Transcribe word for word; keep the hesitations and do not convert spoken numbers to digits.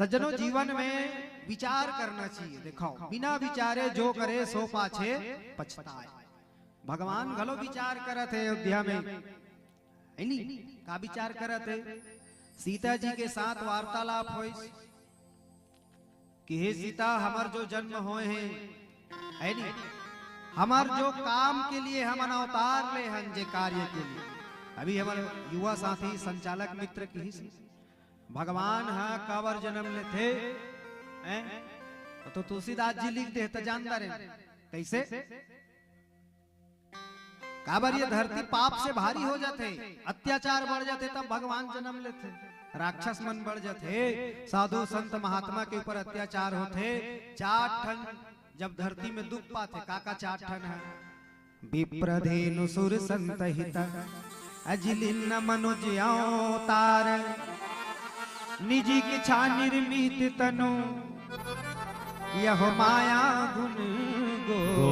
सज्जनों, जीवन में विचार करना चाहिए। देखो, बिना विचारे जो करे सो पाछे पछताए। भगवान घलो विचार करत हे अयोध्या में, है नी? का विचार करत हे? सीता जी के साथ वार्तालाप होइस कि हे सीता, हमर जो जन्म होए हे, है नी, हमर जो काम के लिए हमन अवतार ले हन, जे कार्य के लिए। अभी हमर युवा साथी संचालक मित्र किहिस, भगवान ह काबर जन्म लेथे, हैं? तो तुलसीदास जी लिख दे त जानता रे, कैसे? काबर ये धरती पाप से भारी हो जाथे, अत्याचार बढ़ जाथे, तब भगवान जन्म लेथे, राक्षस मन बढ़ जाथे, साधु संत महात्मा के ऊपर अत्याचार होथे। चार ठन जब धरती में दुख पाथे, का का चार ठन है? विप्रधेनु सुर संत हित, अजिलिन मनुज अवतार, निज इच्छा निर्मित तनु, यह माया गुण गो